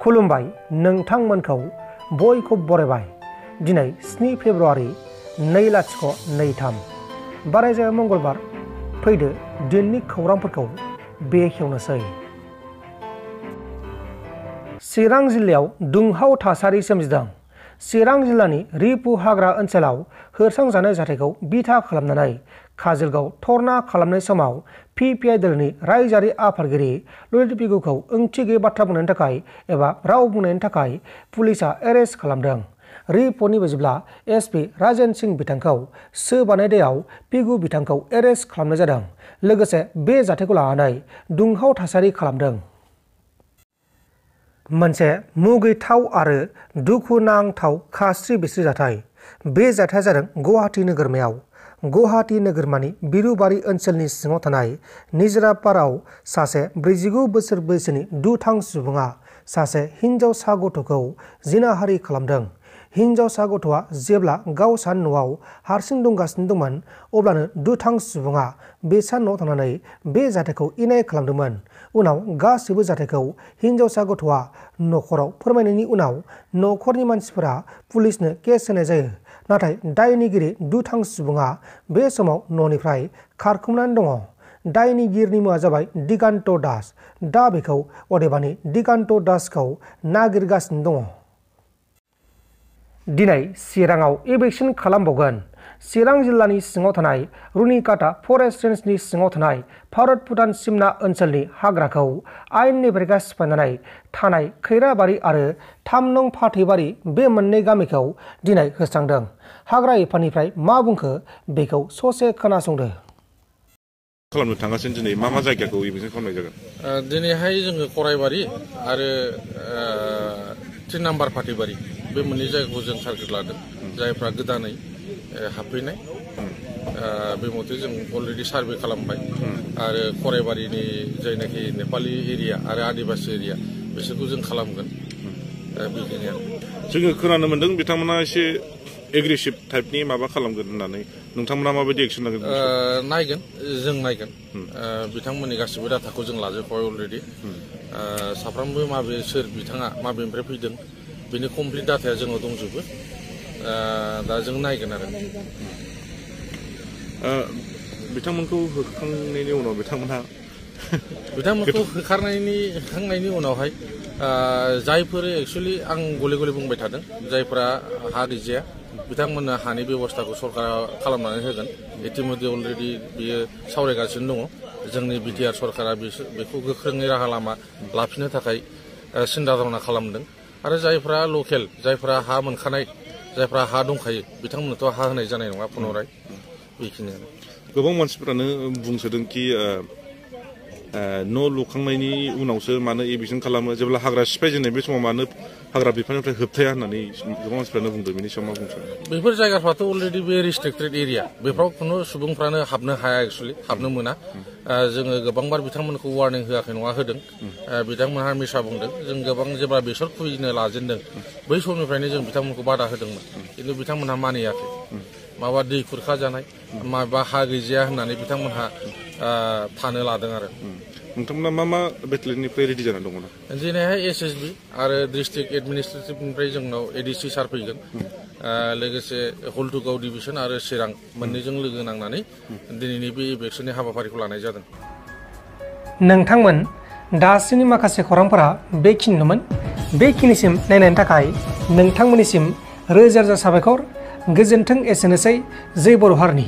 खुलुमबाय नोंथांमोनखौ बयखौ बरायबाय। दिनै 7 फेब्रुवारि 2023 बारायजाया मंगलबार। फैदो दिननि खौरांफोरखौ बेखेवनोसै। चिरां जिल्लायाव दुंहाव थासारि सोमजिदों। चिरां जिल्लानि रिपु हाग्रा ओनसोलाव होस्रांजानाय जाथायखौ बिथा खालामनानै काजोलगाव धरना खालामनाय समाव PPI दोलोनि रायजोआरि आफादगिरि ललित पिगुखौ ओंथि गैयै बाथ्रा बुंनायनि थाखाय एबा राव बुंनायनि थाखाय पुलिसआ एरेस्ट खालामदों। रिपर्टनि बायदिब्ला SP राजेन सिंह बिथांखौ सोबानाय दायाव पिगु बिथांखौ एरेस्ट खालामनाय जादों। लोगोसे बे जाथायखौ लानानै दुंहाव थासारि खालामदों। मोनसे मुगैथाव आरो दुखुनांथाव खास्रि बिस्रि जाथाय। बे जाथाया जादों गुवाहाटी नोगोरमायाव। गुवाहाटी नोगोरमानि बिरुबारि ओनसोलनि सिङाव थानाय निजरापाराव सासे 49 बोसोर बैसोनि दुथां सुबुङा सासे हिनजावसा गथ'खौ जिनाहारि खालामदों। हिनजावसा गथ'आ जेब्ला गावसा न'आव हारसिं दंगासिनो दंमोन अब्लानो दुथां सुबुङा बेसा न'आव थांनानै बे जाथायखौ इनाय खालामदोंमोन। उनाव गासैबो जाथायखौ हिनजावसा गथ'आ न'खराव फोरमायनायनि उनाव न'खरनि मानसिफोरा पुलिसनो केस होनाय जायो। नाथाय दायनिगिरि दुथां सुबुङा बे समाव न'निफ्राय खारखोमानानै दङ। दायनिगिरिनि मुङा जाबाय दिगान्त दास। दा बेखौ अदेबानि दिगान्त दासखौ नागिरगासिनो दङ। दिनै चिराङाव एभिक्शन खालामबावगोन। चिरां जिल्लानि सिङाव थानाय रुनिकाटा फरेस्ट रेन्जनि सिङाव थानाय भारत भुटान सिमना ओनसोलनि हाग्राखौ आयेननि बेरेखा सिफायनानै थानाय खैराबारि आरो 3 नं फाथैबारि बे मोननै गामिखौ दिनै होस्रांदों। हाग्रा बिफाननिफ्राय मा बुंखो बेखौ ससे खोनासंदो। खालामनो थांगासिनो दिनै मा जायगाखौ एभिक्शन खालामनाय जागोन? दिनैहाय जोङो खराइबारि आरो 3 नाम्बार फाथैबारि बे मोननै जायगाखौ जों टारगेट लादों। जायफ्रा गोदानै हाबफैनाय बे मथे जों अलरेडि सार्भे खालामबाय आरो खराइबारिनि जायनाखि नेपालि एरिया आरो आदिबासि एरिया बिसोरखौ जों खालामगोन। बेखिनियानो जोङो खोनानो मोन्दों बिथांमोना एसे एग्रेसिभ टाइपनि माबा खालामगोन होननानै। नोंथांमोना माबायदि एक्सन लागोन? नायगोन, जों नायगोन। बिथांमोननि गासिबो डाटाखौ जों लाजोबबाय अलरेडि। साफ्रोमबो सोर बिथाङा माबेनिफ्राय फैदों बेनि कमप्लिट डाटाया जोंनाव दंजोबो। दा जों नायगोन आरो बिथांमोनखौ होखांनायनि उनाव बिथांमोनखौ होखांनायनि उनावहाय जायफोर एक्सुवेलि आं गले गले बुंबाय थादों जायफोरा हा गैजाया बिथांमोननो हानि बेब'स्थाखौ सरकारा खालामनानै होगोन। इतिमध्य अलरेडि बियो सावरायगासिनो दङ। जोंनि BTR सरकारा बेखौ गोख्रोङै राहा लामा लाफिननो थाखाय सिन्था धारना खालामदों। आरो जायफ्रा लकेल, जायफ्रा हा मोनखानाय, जायफ्रा हा दंखायो बिथांमोननोथ' हा होनाय जानाय नङा पुनराय। बेखिनियानो। गोबां मानसिफोरानो बुंसोदोंखि न' लुखांनायनि उनावसो मानो एभिक्शन खालामो, जेब्ला हाग्रा सिफायजेननाय बे समाव मानो हाग्रा बिफाननिफ्राय होबथाया होननानै गोबां मानसिफ्रानो बुंदों। बेनि सायाव मा बुंसोदों? बेफोर जायगाफ्राथ' अलरेडि बे रिस्ट्रिक्टेड एरिया, बेफ्राव खुनु सुबुंफ्रानो हाबनो हाया, एक्सुवेलि हाबनो मोना। जोङो गोबांबार बिथांमोनखौ वार्निं होआखै नङा, होदों। बिथांमोनहा मिसा बुंदों। जों गोबां जेब्ला बेसर खुबैनो लाजेनदों बै समनिफ्रायनो जों बिथांमोनखौ बादा होदोंमोन, खिन्थु बिथांमोनहा मानियाखै। माबा दै खुरखा जानाय, माबा हा गैजाया होननानै बिथांमोनहा थानो लादों आरो। नोंथांमोना मा बेटेलियननिफ्राय रेडि जानानै दङ? दिनैहाय SSB आरो डिस्ट्रिक्ट एडमिनिस्ट्रेटिभनिफ्राय जोंनाव ADC सार फैगोन। लोगोसे हल्टुगाव डिभिसन आरो चिरां मोननैजों लोगो नांनानै दिनैनि बे एभिक्शननि हाबाफारिखौ लानाय जादों। नोंथांमोन दासिमनि माखासे खौरांफोरा बेखिनिनोमोन। बेखिनिसिम नायनायनि थाखाय नोंथांमोननिसिम रोजा रोजा साबायखर। गोजोन्थों। एसेनोसै। जै बर' हारिनि।